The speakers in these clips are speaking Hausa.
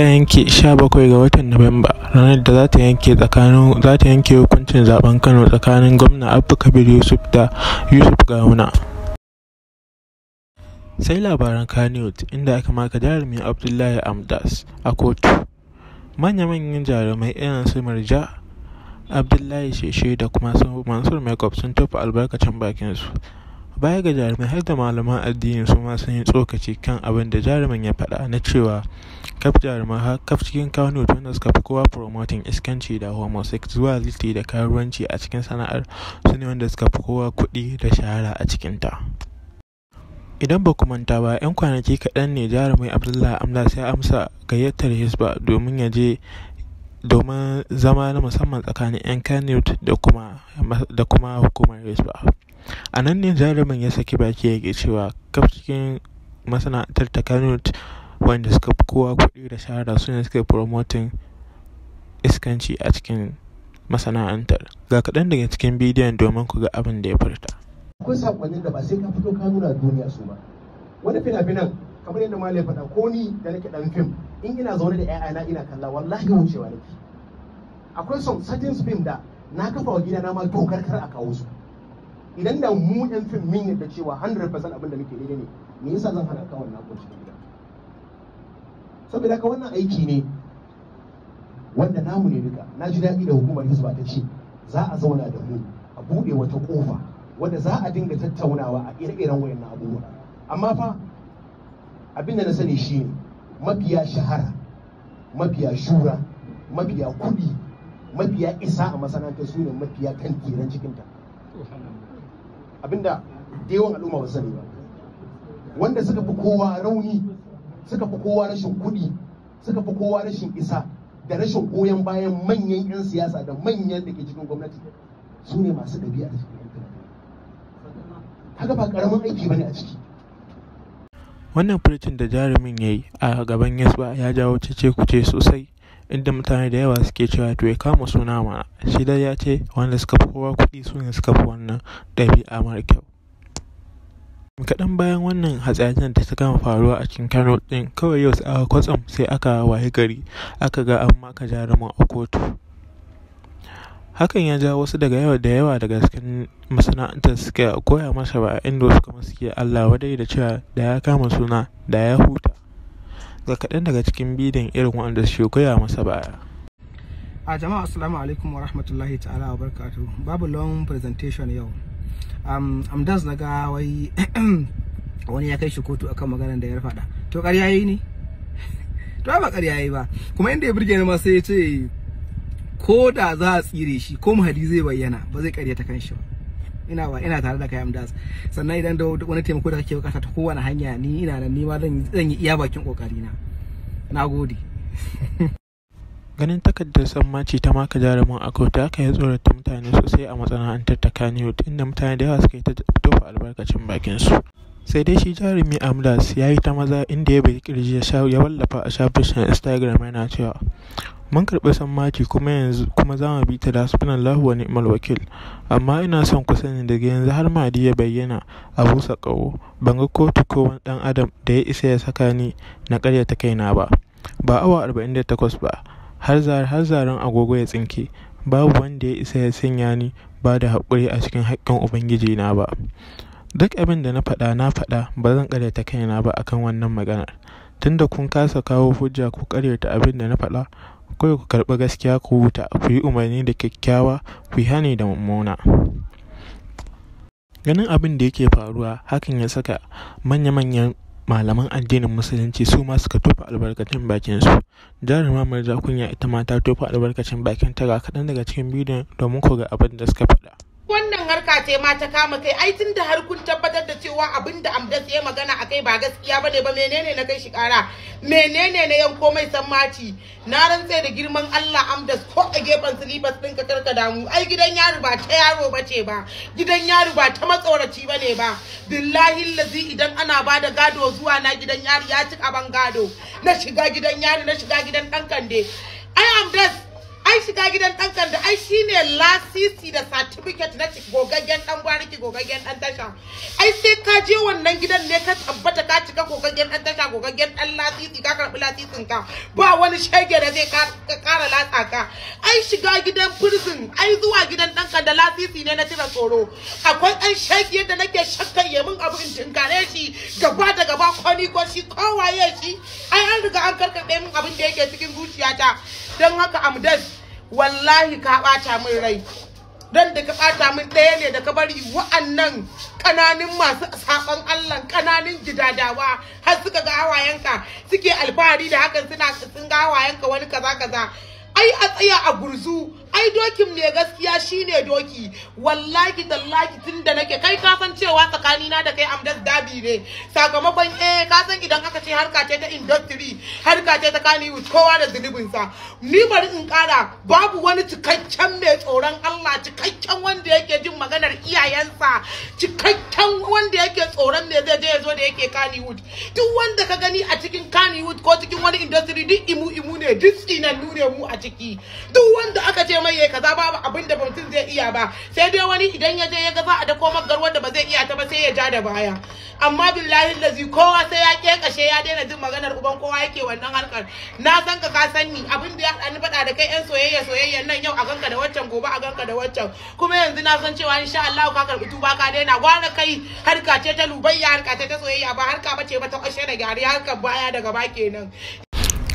Yanke 17 ga watan Nuwamba, ranar da za ta yanke hukuncin zaɓen Kano tsakanin Gwamna Abba Kabir Yusuf da Yusuf Gawuna. Sai labaran Kannywood, inda aka maka jarumi Abdullahi Amdas a kotu. Manya-manyan jarumai irin su Murja, Abdullahi Sheshe da kuma Mansur Makeup sun tofa albarkacin bakinsu. Baya ga jarumai, har da malaman addini su ma sun yi tsokaci kan abin da jarumin ya faɗa na cewa kaf jaruman kaf cikin Kannywood wanda suka fi kowa promoting iskanci da homosexuality da karuwanci a cikin sana'ar su ne wanda suka fi kowa kuɗi da shahara a cikinta. Idan ba ku manta ba, 'yan kwanaki kaɗan ne jarumi Abdullahi Amdas ya amsa gayyatar Hisba domin ya je domin zama na musamman tsakanin 'yan Kannywood da kuma hukumar Hisba. A nan ne jarumin ya saki baki yake cewa kaf cikin masana'antar ta Kannywood wanda suka fi kowa kuɗi da shahara su ne suka yi promoting iskanci a cikin masana'antar. Ga kaɗan daga cikin bidiyon domin ku ga abin da ya furta. Akwai sakonnin da ba sai ka fito ka nuna duniya su ba. Wani fina-finan kamar yadda Malam ya faɗa, ko ni da nake ɗan fim, in ina zaune da 'ya'yana ina kalla, wallahi wucewa nake. Akwai some certain film da na kafa wa gidana ma dokar kar a kawo su. Idan da mu 'yan fim min yadda cewa 100% abin da muke daidai ne, me yasa zan hana kawo na cikin gida? Saboda haka wannan aiki ne wanda namu ne duka. Na ji daɗi da hukumar Hisba ta ce za a zauna da mu a buɗe wata ƙofa wanda za a dinga tattaunawa a ire-iren wayannan abubuwa. Amma fa abin da na sani shine mafiya shahara, mafiya shura, mafiya kuɗi, mafiya isa a masana'antar su ne mafiya kan tiran cikinta. Abinda da yawan al'umma ba sani ba, wanda suka fi kowa rauni, suka fi kowa rashin kuɗi, suka fi kowa rashin isa da rashin goyon bayan manyan 'yan siyasa da manyan da ke cikin gwamnati, su ne masu ɗabi'a cikin 'yan fina-finai. Haka ba ƙaramin aiki bane a ciki. Wannan furcin da jarumin ya yi a gaban Hisba ya jawo cece-kuce sosai, inda mutane da yawa suke cewa to ya kama suna mana. Shi dai ya ce wanda suka fi kowa kuɗi su ne suka fi wannan ɗabi'a mara kyau. Kaɗan bayan wannan hatsaniyar da ta gama faruwa a cikin Kano ɗin, kawai yau sai aka kwatsam sai aka wayi gari aka ga an maka jarumin a kotu. Hakan ya jawo wasu daga yawa da yawa daga cikin masana'antar suka goya masa baya, inda wasu kuma suke Allah wadai da cewa da ya kama suna da ya huta. Ga kaɗan daga cikin bidiyon irin waɗanda suke goya masa baya. A jama'a, assalamu alaikum wa rahmatullahi ta'ala wa barakatuh. Babu long presentation yau. Amdas na ga wai wani ya kai shi kotu akan maganar da ya faɗa. To ƙarya yayi ne? To ba ƙarya yayi ba. Kuma inda ya burge ni ma sai ya ce ko da za a tsire shi ko Mahadi zai bayyana ba zai ƙaryata kanshi ba. Ina tare da kai, Amdas. Sannan idan da wani taimako da kake bukata ta kowane hanya, ni ina nan, ni ma zan yi iya bakin kokari na. Nagode. Ganin takardar sammaci ta maka jarumin a kotu, haka ya tsorata mutane sosai a masana'antar ta Kannywood, inda mutane da yawa suka yi ta tofa albarkacin bakinsu. Sai dai shi jarumi Amdas ya yi ta maza, inda ya bugi kirji ya wallafa a shafin Instagram yana cewa, "Mun karɓi sammaci kuma yanzu kuma za mu bi ta da hasbunallahu wa ni'mal wakil. Amma ina son ku sani, daga yanzu har Mahdi ya bayyana a busa ƙaho, ban ga kotu ko wani ɗan adam da ya isa ya saka ni na ƙaryata kaina ba. Ba awa 48 ba, har zaren agogo ya tsinke, babu wanda ya isa ya sanya ni ba da haƙuri a cikin haƙƙin Ubangiji na ba. Duk abin da na faɗa na faɗa, ba zan ƙaryata kaina ba akan wannan maganar. Tunda kun kasa kawo hujja ku ƙaryata abin da na faɗa, kawai ku karɓi gaskiya ku huta, ku yi umarni da kyakkyawa, ku yi hani da mummuna." Ganin abin da yake faruwa, hakan ya saka manya-manyan malaman addinin Musulunci su ma suka tofa albarkacin bakinsu. Jaruma Murja Kunya ita ma ta tofa albarkacin bakinta. Ga kaɗan daga cikin bidiyon domin ku ga abin da suka faɗa. Wannan harka ce ma ta kama kai. Ai tun da har kun tabbatar da cewa abin da Amdas ya magana akai ba gaskiya bane ba, menene na kai shi kara? Menene na yanko mai sammaci? Na rantse da girman Allah, Amdas, ko a gefen silibas ɗinka karka damu. Ai gidan yaro ba ta yaro bace ba, gidan yaro ba ta matsoraci bane ba. Billahi lazi, idan ana ba da gado, zuwa na gidan yari ya ci ban gado na shiga gidan yari, na shiga gidan ɗan kande. Ai Amdas, ai shiga gidan dan kanda ai shine lasisi da certificate na gogaggen dan bariki, gogaggen dan tasha. Ai sai ka je wannan gidan ne ka tabbata ka cika gogaggen dan tasha, gogaggen dan lasisi, ka karbi lasisin ka, ba wani shege da zai kara latsa ka. Ai shiga gidan prison, ai zuwa gidan dan kanda lasisi ne na cire tsoro. Akwai dan shege da nake shakkan ya min abu in tinkare shi gaba da gaba, ko ni ko shi ko waye shi, ai an riga an karkaɗe min abin da yake cikin zuciyata. Don haka Amdas, wallahi ka ɓata min rai. Don da ka ɓata min ɗaya ne da ka bari wa'annan ƙananin masu saɓon Allah, ƙananin gidadawa har suka ga hawayenka suke alfahari da hakan, suna sun ga hawayenka wani kaza kaza. Ai a tsaya a gurzu, ai dokin mai gaskiya shine doki. Wallahi tallahi tunda nake kai ka san cewa tsakanina da kai Amdas dabi ne, sakamakon ka san idan aka ce harka ce ta industry, harka ce ta Kannywood, kowa da zunubin sa. Ni bari in kara, babu wani cikakken mai tsoron Allah, cikakken wanda yake jin maganar iyayensa, cikakken wanda yake tsoron me zai je ya zo da yake Kannywood. Duk wanda ka gani a cikin Kannywood ko cikin wani industry, duk imu imu ne, duk tsinannu ne mu a ciki. Duk wanda aka ce mai yayi kaza, babu abin da mutum zai iya ba, sai dai wani idan ya je ya ga za a dako magarwar da ba zai iya ta ba sai ya ja da baya. Amma billahi lazi kowa sai ya kekashe ya daina jin maganar uban kowa yake wannan harkar. Na san ka san ni abin da ya haɗa ni faɗa da kai yan soyayya soyayyan nan, yau a ganka da waccan, gobe a ganka da waccan. Kuma yanzu na san cewa insha Allah ka karɓi tuba ka daina. Gwara kai harka ce ta lubayya, harka ce ta soyayya, ba harka bace ba ta kwashe da gyari, harkar baya da gaba kenan.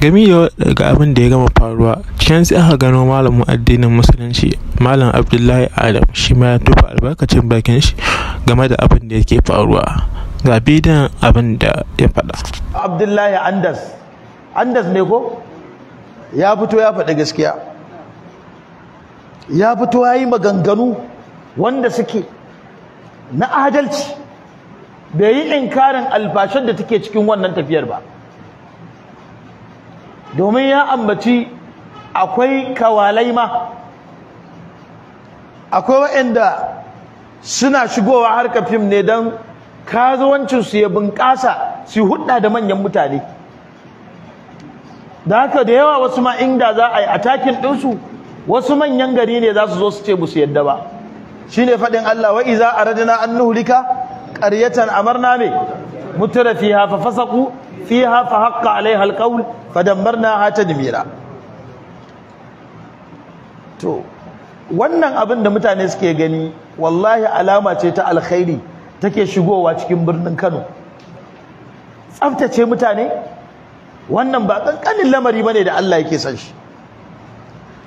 Game daga abin da ya gama faruwa, can sai aka gano malamin addinin musulunci Malam Abdullahi Adam, shi ma ya tofa albarkacin bakin shi game da abin da yake faruwa. Ga bidiyon abin da ya faɗa. Abdullahi Andas, Andas ne ko? Ya fito ya faɗi gaskiya. Ya fito ya yi maganganu wanda suke na adalci. Bai yi inkarin alfashin da take cikin wannan tafiyar ba. Domin ya ambaci akwai kawalai ma, akwai waɗanda suna shigowa harkar fim ne don kasuwancinsu ya bunƙasa, su hudda da manyan mutane. Da haka da yawa wasu ma inda za a yi atakin ɗinsu, wasu manyan gari ne za su zo su ce musu yadda ba. Shine faɗin Allah, wa iza aradna an nuhlika qaryatan amarna me mutra fiha fa fasaqu fiha fa haqqa alaiha alqawl fadammarnaha tadmira. To wannan abin da mutane suke gani wallahi alama ce ta alkhairi take shigowa cikin birnin Kano. Tsaftace mutane wannan ba kankanin lamari bane da Allah yake son shi.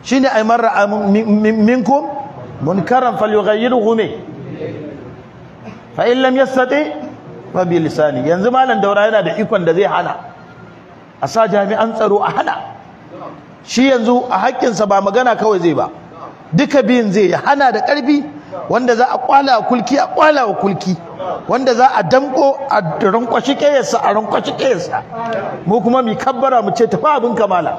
Shine ay marra minkum munkaran falyughayyirhu me fa in lam yastati fa bi lisani. Yanzu malam Daura yana da ikon da zai hana a sa jami'an tsaro a hana shi. Yanzu a haƙƙinsa ba magana kawai zai ba, duka biyun zai hana da ƙarfi, wanda za a kwala kulki a kwala wa kulki, wanda za a damko a rankwashi ƙeyarsa a rankwashi ƙeyarsa. Mu kuma mu kabbara mu ce tafi abin kamala.